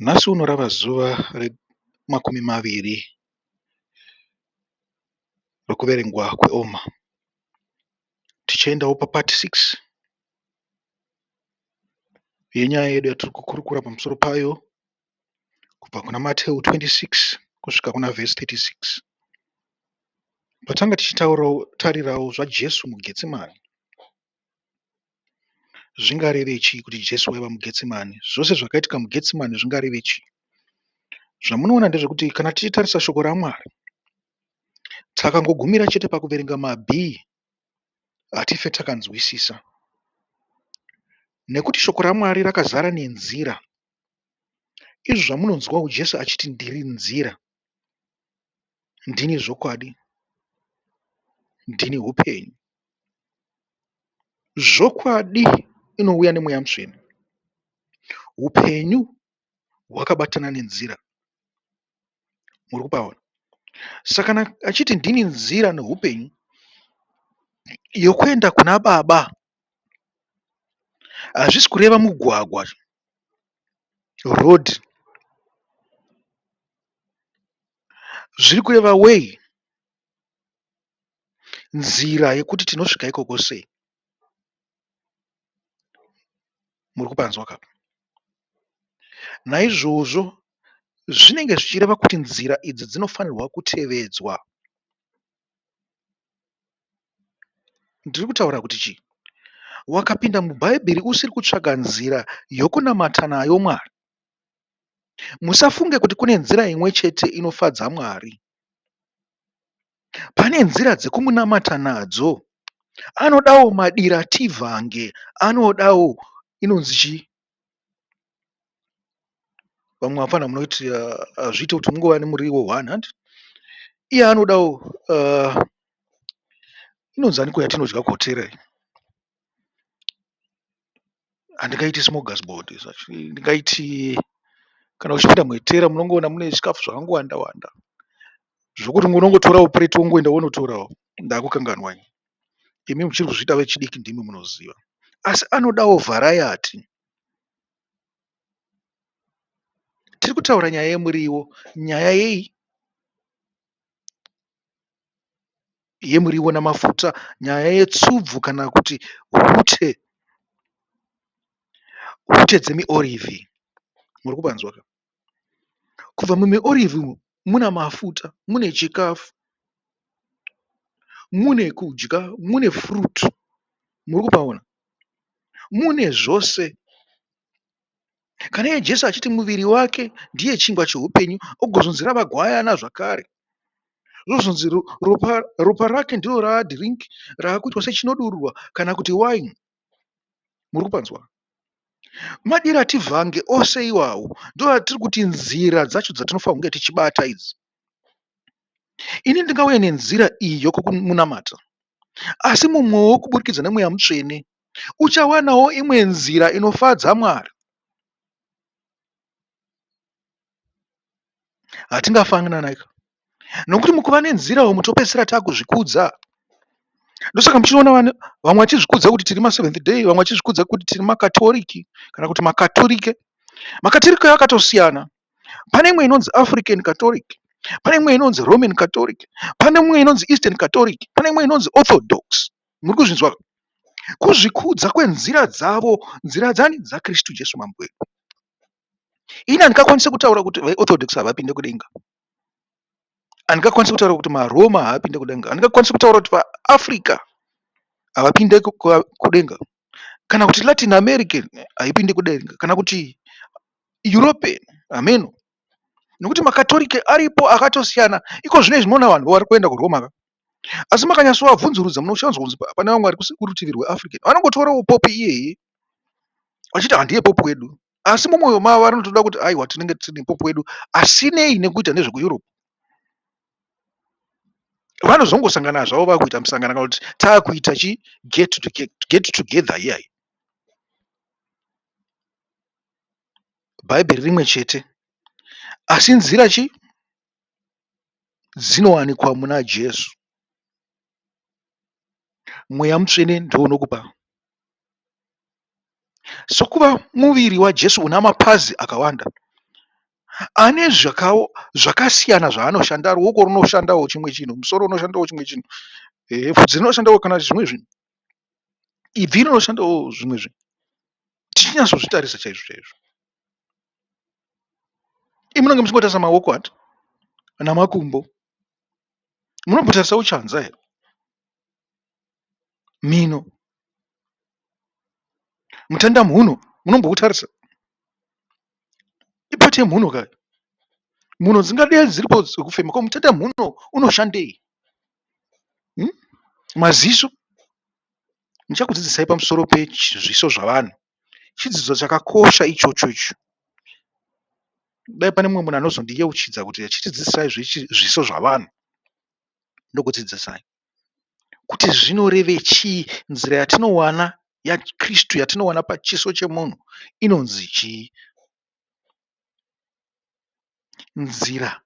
Nhasi uno rava zuva remakumi maviri rokuverengwa kweOma. Tichiendawo papart 6 yenyaya yedu yatiri kukurukura pamusoro payo kubva kuna Mateu 26 kusvika kuna vhesi 36. Patanga tichitarirawo zvaJesu muGetsimani. Zvingareve chii kuti Jesu waiva muGetsimani? Zvose zvakaitika muGetsimani zvingareve chii? Zvamunoona ndezvekuti kana tichitarisa shoko raMwari, takangogumira chete pakuverenga mabhii, hatife takanzwisisa. Nekuti shoko raMwari rakazara nenzira. Izvo zvamunonzwawo Jesu achiti ndiri nzira, ndini zvokwadi, ndini upenyu. Zvokwadi inouya nemweya mutsvene. Upenyu hwakabatana nenzira. Muri kupaona? Saka kana achiti ndini nzira neupenyu yokuenda kuna Baba, hazvisi kureva mugwagwa, road. Zviri kureva way, nzira yekuti tinosvika ikoko sei. Muri kupanzwa ka? Naizvozvo zvinenge zvichireva kuti nzira idzi dzinofanirwa kutevedzwa. Ndiri kutaura kuti chii? Wakapinda muBhaibheri usiri kutsvaga nzira yokunamata nayo Mwari. Musafunge kuti kune nzira imwe chete inofadza Mwari. Pane nzira dzekumunamata nadzo. Anodawo madirativhange, anodawo inonzi chii? Vamwe vapfana munoti hazviite kuti mungova nemuriwo one hanti? Iye anodawo inonzi aniko yatinodya kuhotera iyi? Handingaiti smorgasbord ndingaiti kana uchipinda muhotera munongoona mune zvikafu zvakangowanda wanda zvokuti unongotorawo pureti wongoenda wonotorawo. Ndakukanganwa ini. Imi muchiri kuzviita vechidiki ndimi munoziva. Asi anodawo vharayati. Tiri kutaura nyaya yemuriwo. Nyaya yei? Yemuriwo namafuta. Nyaya yetsubvu kana kuti hute. Hute dzemiorivhi. Muri kupanzwa ka? Kubva mumiorivhi umu muna mafuta, mune chikafu, mune kudya, mune furutu. Muri kupaona? Mune zvose. Kana iye Jesu achiti muviri wake ndiye chingwa cheupenyu, ogozonzi rava gwayana zvakare. Zvozonzi ropa, ropa rake ndiro raadhiringi raakuitwa sechinodururwa kana kuti waini. Muri kupanzwa? Madirativhange ose iwawo ndoatiri kuti nzira dzacho dzatinofanira kunge tichibata idzi. Ini ndingauye nenzira iyi yokumunamata, asi mumwewo kuburikidza nemweya mutsvene uchawanawo imwe nzira inofadza Mwari. Hatingafananaika nokuti mukuva nenzira umu topedzisira takuzvikudza. Ndosaka muchiona vamwe vachizvikudza kuti tiri maSeventh day, vamwe vachizvikudza kuti tiri makatoriki kana kuti makatorike. Makatorike akatosiyana. Pane imwe inonzi African Catholic, pane imwe inonzi Roman Catholic, pane imwe inonzi Eastern Catholic, pane imwe inonzi Orthodox. Muri kuzvinzwa? Kuzvikudza kwenzira dzavo, nzira dzani? DzaKristu Jesu Mambo wedu. Ini handingakwanisi kutaura kuti veOrthodox havapinde kudenga. Handingakwanisi kutaura kuti maRoma haapinde kudenga. Handingakwanisi kutaura kuti vaAfrica havapinde kudenga. Kana kuti Latin American haipinde kudenga. Kana kuti European hameno. Nokuti makatorike aripo akatosiyana. Iko zvino izvi munoona vanhu vari kuenda kuRoma ka. Asi makanyatsovabvunzurudza munochanzwa kunzi pane vamwe vari kurutivi rweAfrican vanongotorawo pope iyeye vachiti handiye pope wedu. Asi mumwoyo mavo vanotoda kuti aiwa tinenge tine pope wedu asinei nekuita nezvekuEurope. Vanozongosangana zvavo vakuita musangano kana kuti taakuita chi get, to, get together iyai. Bhaibheri rimwe chete asi nzira chi dzinowanikwa muna Jesu. Mweya Mutsvene ndiwo unokupa. Sokuva muviri waJesu una mapazi akawanda. Ane zvakasiyana zvaanoshanda. Ruoko runoshandawo chimwe chinhu, musoro unoshandawo chimwe chinhu, bvudzi rinoshandawo kana zvimwe zvinhu, ibvi rinoshandawo zvimwe zvinhu. Tichinyatsozvitarisa chaizvo chaizvo, imi munenge muchingotarisa maoko handi namakumbo, munombotarisawo chanza here, mhino, mutandamhuno munomboutarisa? Ipati yemhuno kai? Mhuno dzingadai dziripo dzekufema, ko mutandamhuno unoshandei? Maziso, ndichakudzidzisai pamusoro pezviso zvavanhu, chidzidzo chakakosha ichocho icho. Dai pane mumwe munhu anozondiyeuchidza kuti chitidzidzisai zviso zvavanhu, ndokudzidzisai kuti zvinoreve chii, nzira yatinowana yaKristu yatinowana pachiso chemunhu inonzi chii? Nzira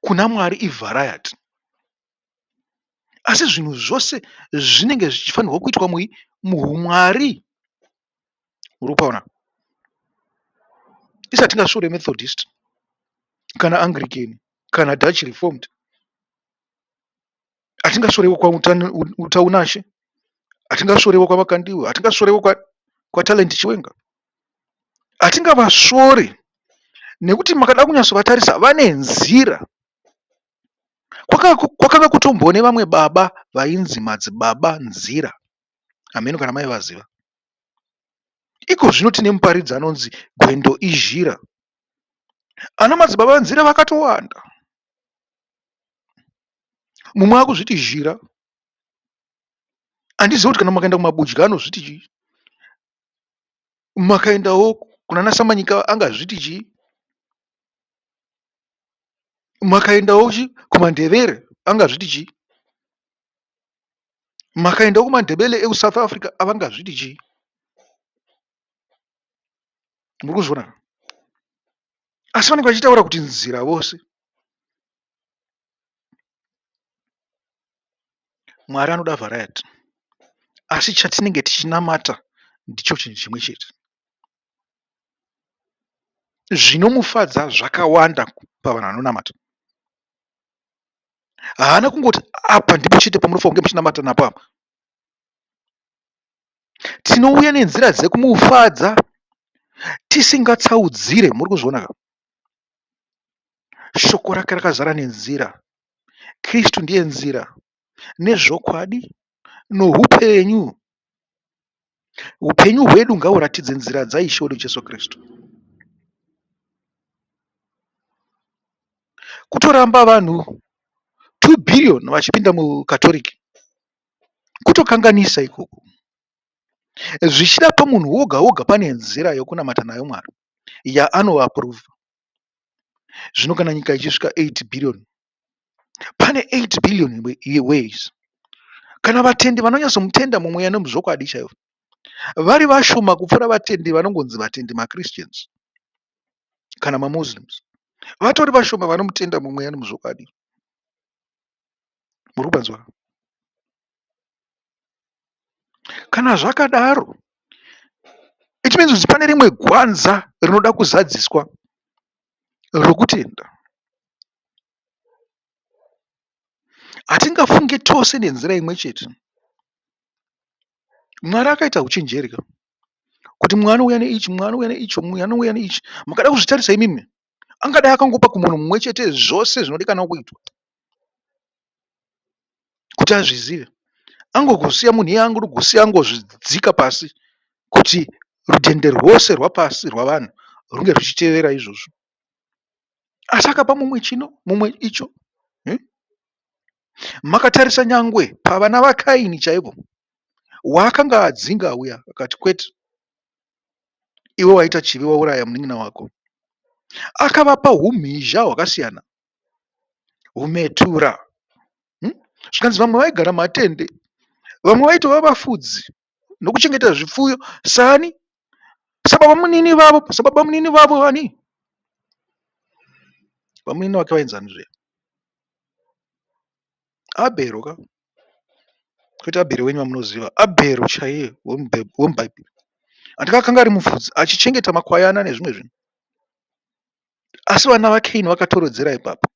kuna Mwari ivharayati, asi zvinhu zvose zvinenge zvichifanirwa kuitwa muhumwari. Uri kupaona? Isu hatingasvore Methodist kana Anglican kana Dutch Reformed, hatingasvorewo kwaUtaunashe, hatingasvorewo kwaVaKandiwe, hatingasvorewo kwaTalent Chiwenga, hatingavasvori nekuti makada kunyatsovatarisa vane nzira. Kwakanga kutombone vamwe baba vainzi madzibaba Nzira, hameno kana maivaziva. Iko zvino tine muparidzi anonzi Gwendo Izhira. Ana madzibaba Nzira vakatowanda. Mumwe akuzviti Zhira. Handizivi kuti kana makaenda kumabudya anozviti chii, makaendawo kunana Samanyika angazviti chii, makaendawo chi kumaNdevere angazviti chii, makaendawo kumaNdebele ekuSouth Africa avangazviti chii. Muri kuzviona? Asi vanenge vachitaura kuti nzira vose. Mwari anoda variety, asi chatinenge tichinamata ndicho chinhu chimwe chete. Zvinomufadza zvakawanda pavanhu vanonamata. Haana kungoti apa ndipo chete pamunofanira kunge muchinamata napo apa. Tinouya nenzira dzekumufadza tisingatsaudzire. Muri kuzviona ka? Shoko rake rakazara nenzira. Kristu ndiye nzira nezvokwadi noupenyu. Upenyu hwedu ngauratidze nzira dzaIshe wedu Jesu Kristu. Kutoramba vanhu 2 billion vachipinda muKatorike kutokanganisa ikoko. Zvichida pamunhu woga woga pane nzira yokunamata nayo Mwari yaanoapuruvha. Zvino kana nyika ichisvika 8 billion, pane 8 billion ways. Kana vatendi vanonyatsomutenda mumweya nemuzvokwadi chaivo vari vashoma kupfuura vatendi vanongonzi vatendi maChristians kana maMuslims, vatori vashoma vanomutenda mumweya nemuzvokwadi. Muri kupanzwa? Kana zvakadaro, it means kuti pane rimwe gwanza rinoda kuzadziswa rokutenda. Hatingafunge tose nenzira imwe chete. Mwari akaita uchenjeri ka kuti mumwe anouya neichi, mumwe anouya neicho, mumwe anouya neichi. Mukada kuzvitarisa imimi, angadai akangopa kumunhu mumwe chete zvose zvinodikanwa kuitwa kuti azvizive. Angokusiya munhu iye angokusiya angozvidzika pasi kuti rudhende rwose rwapasi rwavanhu runge ruchitevera izvozvo. Asi akapa mumwe chino, mumwe icho. Makatarisa nyangwe pavana vaKaini chaivo, waakanga adzinga uya akati kwete, iwe waita chivi wauraya munin'ina wako. Akavapa humhizha hwakasiyana, humetura. Zvikanzi vamwe vaigara matende, vamwe vaitova vafudzi nokuchengeta zvipfuyo sani sababa munini vavo, sababa munini vavo vani vamunini vake vainzani zve Abhero ka, kwete Abhero wenyu vamunoziva, Abhero chaiye wemubhaibheri. Andikakanga ari mufudzi achichengeta makwayana nezvimwe zvinhu. Asi vana vaKaini vakatorodzera ipapo.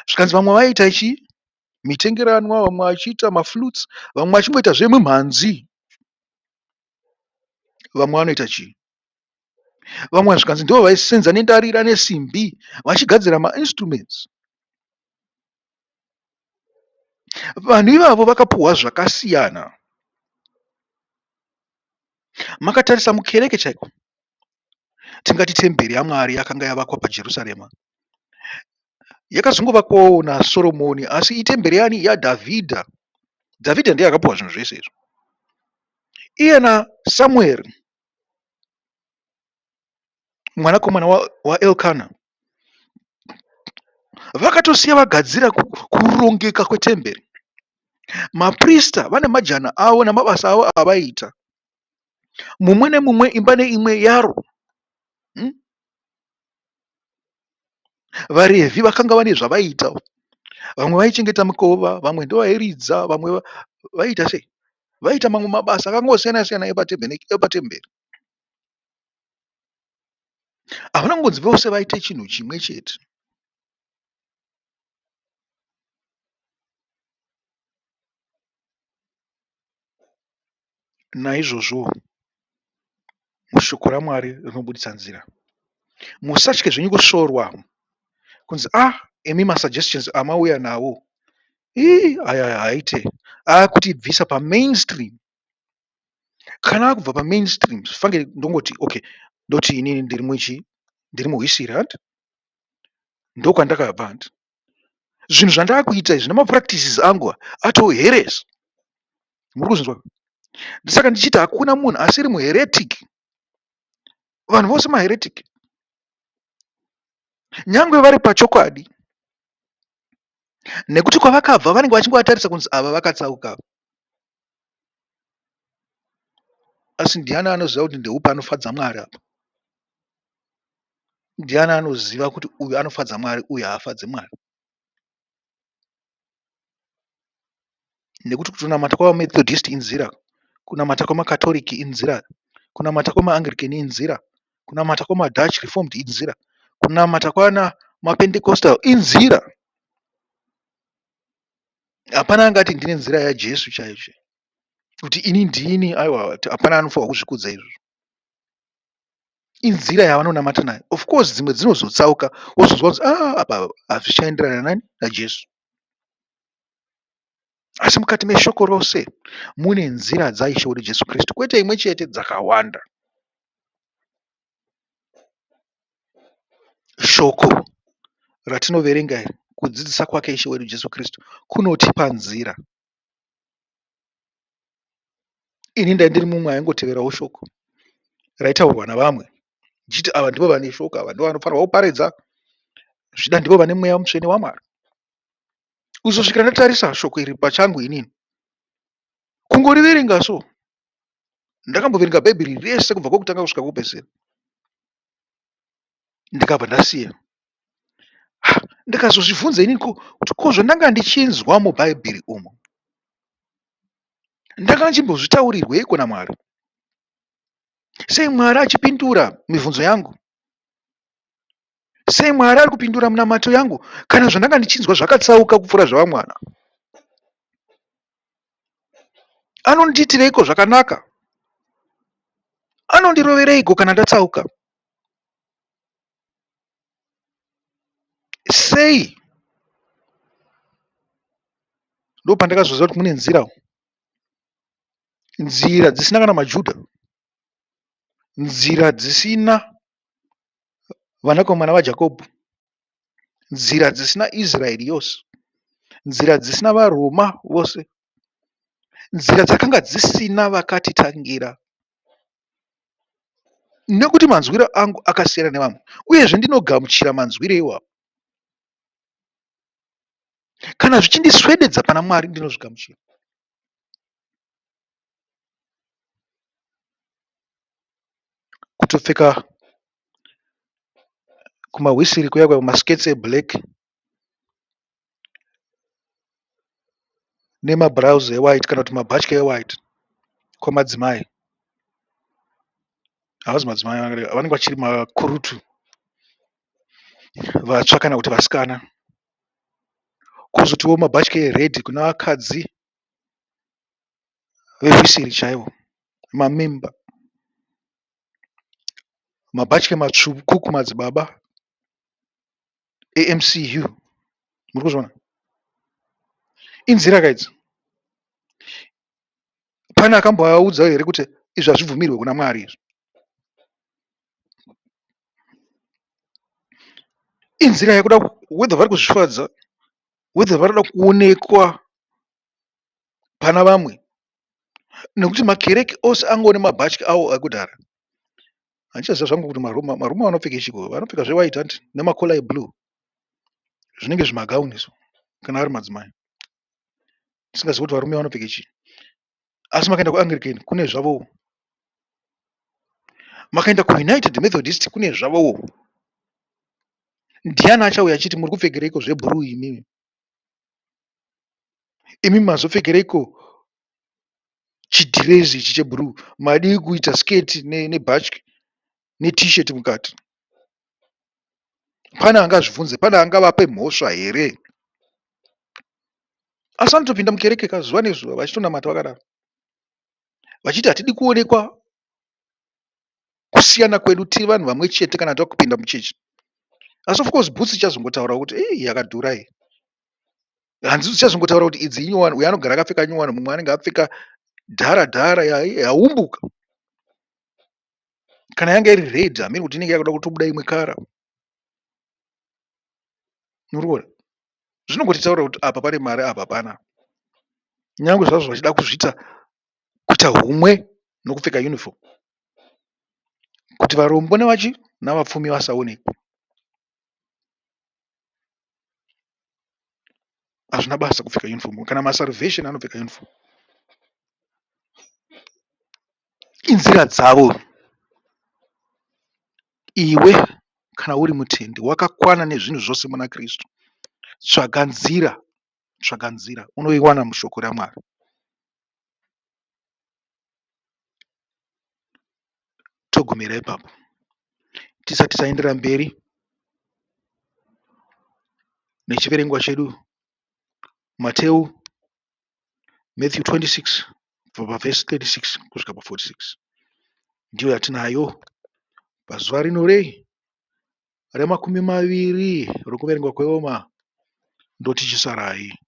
Zvikanzi vamwe vaiita chii? Mitengeranwa, vamwe vachiita maflutes, vamwe vachingoita zvemimhanzi. Vamwe vanoita chii? Vamwe zvikanzi ndivo vaisenza nendarira nesimbi vachigadzira mainstruments. Vanhu ivavo vakapuhwa zvakasiyana. Makatarisa mukereke chaiko, tingati temberi yaMwari yakanga yavakwa paJerusarema. Yakazongovakwawo naSoromoni asi itemberi yani? YaDhavhidha. Dhavhidha ndiye akapuwa zvinhu zvese izvo. Iye naSamueri mwanakomana waElkana vakatosiya vagadzira kurongeka kwetemberi. Maprista vane majana avo namabasa avo avaiita. Mumwe nemumwe imba neimwe yaro. VaRevhi vakanga vane zvavaiita. Vamwe vaichengeta mikova, vamwe ndovairidza, vamwe vaiita sei? Vaiita mamwe mabasa akangosiyana siyana epatemberi. Havana kungonzi vose vaite chinhu chimwe chete. Naizvozvo mushoko raMwari rinobuditsa nzira. Musatye zvenyu kusvorwa kunzi ah imi masuggestions amauya nawo ii aya haaite akutibvisa pamainstream. Kana akubva pamainstream zvifange ndongoti okay ndoti inini ndiri muchi ndiri muhwisiri hanti ndokwandakabva hanti zvinhu zvandakuita izvi nemapractices angu atoo heresy. Muri kuzvinzwa? Ndosaka ndichiti hakuna munhu asiri muheretic. Vanhu vose maheretic. Nyangwe vari pachokwadi nekuti kwavakabva vanenge vachingovatarisa kunzi ava vakatsauka. Asi ndiani anoziva kuti ndeupi anofadza Mwari apa? Ndiani anoziva kuti uyu anofadza Mwari uyu haafadzi Mwari? Nekuti kutonamata kwavaMethodist inzira, kunamata kwemaKatorike inzira, kunamata kwemaAnglican inzira, kunamata kwemaDutch Reformed inzira, kunamata kwana maPentecostal inzira. Hapana angati ndine nzira yaJesu chaiyo chaiyo kuti ini ndini aiwa hapana anofanirwa kuzvikudza izvozvo. Inzira yavanonamata nayo. Of course dzimwe dzinozotsauka wozonzwa kuti ah apa hazvichaenderana nani naJesu. Asi mukati meshoko rose mune nzira dzaIshe wedu Jesu Kristu, kwete imwe chete, dzakawanda. Shoko ratinoverenga iri, kudzidzisa kwake Ishe wedu Jesu Kristu kunotipa nzira. Ini ndai ndiri mumwe aingoteverawo shoko raitaurwa navamwe ndichiti ava ndivo vane shoko, ava ndivo vanofanirwa kuparidza, zvichida ndivo vane mweya mutsvene waMwari. Kuzosvikira ndatarisa shoko iri pachangu inini, kungoriverenga so, ndakamboverenga bhaibheri rese kubva kwekutanga kusvika kwekupedzisira, ndikabva ndasiya. Ndikazozvibvunza inini kuti ko zvandanga ndichinzwa mubhaibheri umu, ndanga ndichimbozvitaurirweiko naMwari? Sei Mwari achipindura mibvunzo yangu? Sei Mwari ari kupindura minamato yangu kana zvandanga ndichinzwa zvakatsauka kupfuura zvevamwe vana? Anondiitireiko zvakanaka? Anondirovereiko kana ndatsauka? Sei? Ndopandakazoziva kuti mune nzira, nzira dzisina kana maJudha, nzira dzisina vanakomana vaJakobho, nzira dzisina Israeri yose, nzira dzisina vaRoma vose, nzira dzakanga dzisina vakatitangira. Nekuti manzwiro angu akasiyana nevamwe, uyezve ndinogamuchira manzwiro iwawo. Kana zvichindiswededza pana Mwari ndinozvigamuchira. Kutopfeka kumahwisiri kuya kuya maskirts eblack nemabhurauzi ewhite kana kuti mabhatya ewhite kwamadzimai. Havazi madzimai vanenge vachiri makurutu. vatsva kana kuti vasikana. Kwozotiwo mabhatyi eredhi kune vakadzi vehwisiri chaivo mamemba. Mabhatyi matsvuku kumadzibaba eMCU muri kuzviona. Inzira ka idzi. Pane akambovaudza here kuti izvi hazvibvumirwe kuna Mwari izvi? Inzira yekuda whether vari kuzvifadza whether vari kuda kuonekwa pana vamwe nekuti makereke ose angove nemabhatyi awo ekudhara. Handichaziva zvangu kuti maRoma maRoma vanopfeka chiko vanopfeka zvewhite hanti nemakola eblue zvinenge zvimagauni so kana ari madzimai. Ndisingazivi kuti varume vanopfeka chii. Asi makaenda kuAnglican kune zvavowo. Makaenda kuUnited Methodist kune zvavowo. Ndiani achauya achiti muri kupfekereiko zvebhuruu imimi? Imimi mazopfekereiko chidhirezi ichi chebhuruu? Madii kuita siketi nebhatyi netisheti mukati? Pane angazvibvunze, pane angavape mhosva here? Asi vanotopinda mukereke ka zuva nezuva vachitonamata vakadaro vachiti hatidi kuonekwa kusiyana kwedu tiri vanhu vamwe chete kana takupinda muchechi. Asi of course bhutsu ichazongotaura kuti ei yakadhura iyi. Hanzu dzichazongotaura kuti idzi inyowani, uyu anogara akapfeka nyowani, mumwe anenge apfeka dhara dhara yaumbuka. Kana yanga iri red hameno kuti inenge yakuda kutobuda imwe kara. Muri kuona? Zvinongotitaurira kuti apa pane mari apa hapana. Nyangwe zvazvo vachida kuzviita kuita humwe nokupfeka uniform kuti varombo nevachi navapfumi vasaonekwe. Hazvina basa kupfeka uniform kana masalvation anopfeka uniform. Inzira dzavo. Iwe kana uri mutendi wakakwana nezvinhu zvose muna Kristu. Tsvaga nzira, tsvaga nzira unoiwana mushoko raMwari. Togumira ipapo tisati taendera mberi nechiverengwa chedu Mateu Matthew 26 kubva pavhesi 36 kusvika pa46 ndiyo yatinayo pazuva rino rei remakumi maviri rokuverengwa kweoma ndoti chisarai.